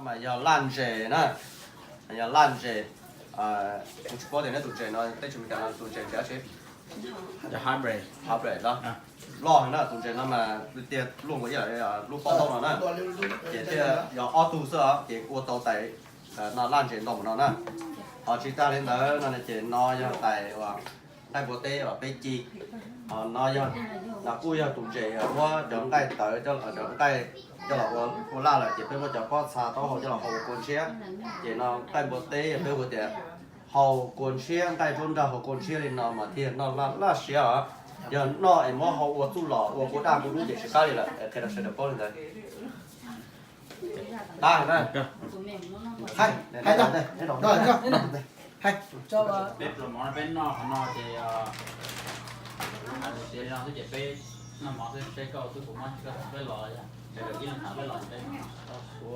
Mas yog laj ntses na, yog laj ntses. Kuv tsis paub tias neb tus ntses no teb chaws Amelikas no tus ntses ntses dab tsi. Hybrid no. Loj heev na, tus ntses no mas tiag luaj nkaus ib lub pob ntaub no na. Ces thiaj yog ob tug xwb os, ces ua tau tais no laj ntses ntau npaum no na. Ho tsis tas li ntawd no ces no yog tais uas nqaij npua teb uas peb ci. Ho no yog, no kuj yog tus ntses uas muab cov nqaij tawv coj los, cov nqaij coj los ua laj lawm ces peb muab cov pob txha taub hau coj los hau ua kua ntshiab. Ces no nqaij npua teb peb hu tias hau kua ntshiab, nqaij nruab nrag hau kua ntshiab li no mas thiaj noj laj laj siab os. Yog noj es muab hau ua txuj lom ua kua daj kua dub ces tsis qab li lawm, qhia rau sawv daws paub li ntawd. Tab na. Peb pluas mov no peb noj qhov no ces hais tias li no xwb ces peb noj mov xwb, peb koj xwb kuv muab koj peb los, peb los ib leeg tham peb los peb. Kuv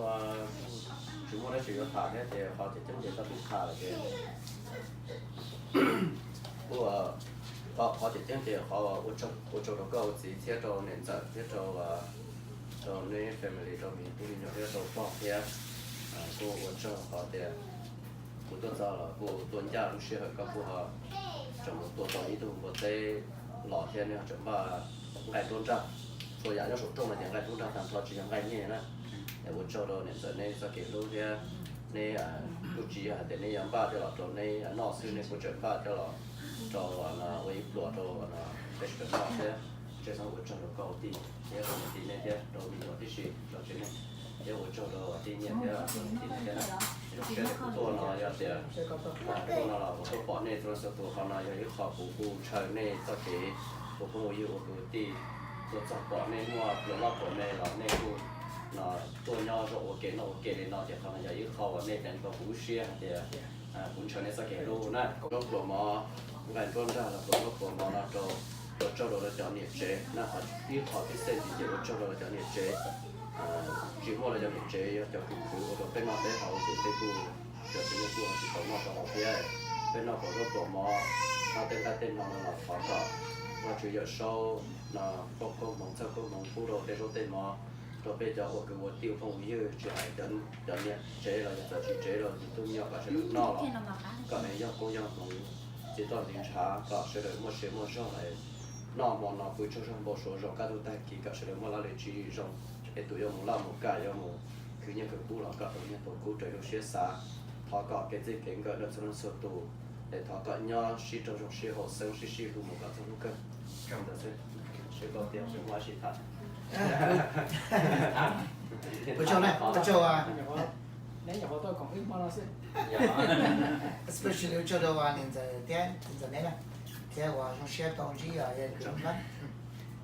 tsis muaj dab tsi yuav tham thiab ces qhov tseem ceeb ces koj twb tham lawm ces kuv, qhov tseem ceeb ces qhov ua tsaug rau koj ua txiv thiab rau niam ntxawm thiab rau, rau neb family, rau me tub me nyuam thiab rau pog thiab. Kuj ua tsaug qhov tias kuv tuaj txog los kuj tuaj ncaj lub sij hawm koj kuj ho tseem mus tua tau ib tug npua teb los thiab nej ho tseem npaj nqaij nruab nrag. Txhua yam nyob saum rooj no ces nqaij nruab nrag tag nrho tsis yog nqaij nyeg na. Es ua tsaug rau niam ntxawm neb txoj kev hlub thiab neb kuj tsis yog hais tias neb yuav npaj coj los rau neb noj xwb, nej kuj tseem npaj coj los rau ua ib pluas rau peb sawv daws noj thiab. Tseem xav ua tsaug rau koj ua tij thiab rau niam tij nej thiab rau me nyuam tib si rau tsev neeg thiab ua tsaug rau tij Nyiaj thiab rau niam tij nej thiab na. Zoo siab tias kuv tuaj no yog tias tuaj no los kuv tuaj pom nej txhua leej txhua tus qhov no yog ib qho kuv kuj ntshaw nej txoj kev ua phooj ua ywg ua kwv ua tij. Tuaj txog pom nej muaj pluas loj pluas me los nej kuj no tuaj nyob zoo ua ke noj ua ke li no ces qhov no yog ib qho uas nej teev tau kuv lub siab hais tias kuv ntshaw nej txoj kev hlub na. Pluas mov, nqaij nruab nrag los pluas mov no rau, ua tsaug rau cov niam tsev na, ib qho tib xeej ces ua tsaug rau cov niam tsev. Tsis muaj los cov niam tsev yog cov kws khwv ua rau peb noj peb haus ces peb kuj, cov tsev neeg kuj tsis tau noj tau haus thiab. Peb noj pluas zaub pluas mov, noj tej nqaij tej no no los thov kom Vajtswv Yawm Saub no pab koob hmoov txhawb koob hmoov pub rau tej zaub tej mov rau peb cov ua kwv ua tij ua phooj ua ywg, tsis hais cov niam tsev los yog txawm tsis tsev los yus tub me nyuam kom sawv daws noj los kom nws yog koob yog hmoov txiv toj ntxiv ntshav kom sawv daws muaj sia muaj zog lawm. Noj hmo no pw tsaug zog npau suav zoo kaj ntug tag kis kom sawv daws muaj laj lim tswv yim zoo, es tus yuav mus laj mus kam yuav mus khwv nyiaj khwv kub los kom tau nyiaj tau kub raws lub siab xav. Thov kom kev txij kev nkawm rau txhua leej txhua tus, es thov kom nyob sib raug zoo sib haum xeeb sib sib hlub mus kom txog lub kawg. Ntawd xwb, seb koj tias tseem muaj dab tsi tham. Ua tsaug na, ua tsaug, neb nyuam qhuav tuaj koom wb hmo no xwb. Especially ua tsaug rau niam ntxawm thiab txiv ntxawm neb na, thiab uas zoo siab tau ntsib yog kwv na,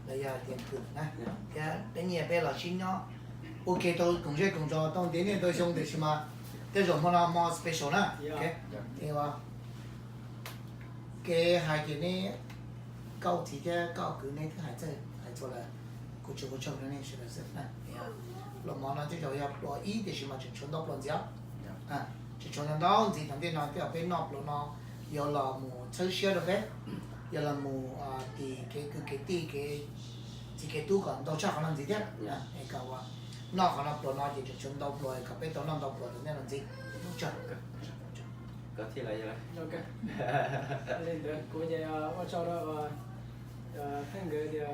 los yog tias kwv na, thiab peb nyias peb los sib nyob ua ke tau koom zej koom zos tau ntev niaj ntau xyoo tiam sis mas tej zaum hmo no hmo special na. Kev hais ces neb, koj txiv thiab koj kwv neb twb hais txog, hais txog lawm, kuv tsuas ua tsaug rau nej sawv daws xwb na. Pluas mov no tej zaum yog pluas ib tiam sis mas tseem tshuav ntau pluas ntxiv, tseem tshuav ntau ntau ntxiv. Thaum ntej no tej zaum peb noj pluas no yuav los mus txhawb siab rau peb, yuav los mus tim kev kwv kev tij, kev txiv kev tub kom ntau tshaj qhov no ntxiv thiab. Kom noj qhov no pluas no ces tseem tshuav ntau pluas kom peb tau noj ntau pluas rau nej no ntxiv. Ua tsaug. Li ntawd kuv ces ua tsaug rau Theej nkawd tias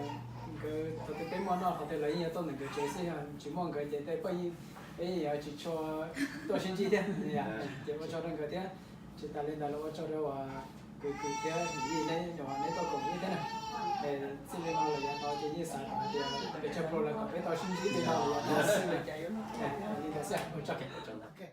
nkawd thaum twg peb muaj noj qhov twg los yeej yuav tuaj ntawm nkawd tsev xwb, yog tsis muaj nkawd ces tej peb yeej yuav tsis tshua tuaj sib ntsib thiab. Ces ua tsaug rau nkawd thiab. Tsis tas li ntawd los ua tsaug rau kwv kwv thiab yij neb, neb tuaj koom wb thiab na. Txij li no los yav tod ces yeej xav kom hais tias peb tsawg pluas los kom peb tau sib ntsib li no los yav tod xwb. Li ntawd xwb, ua tsaug.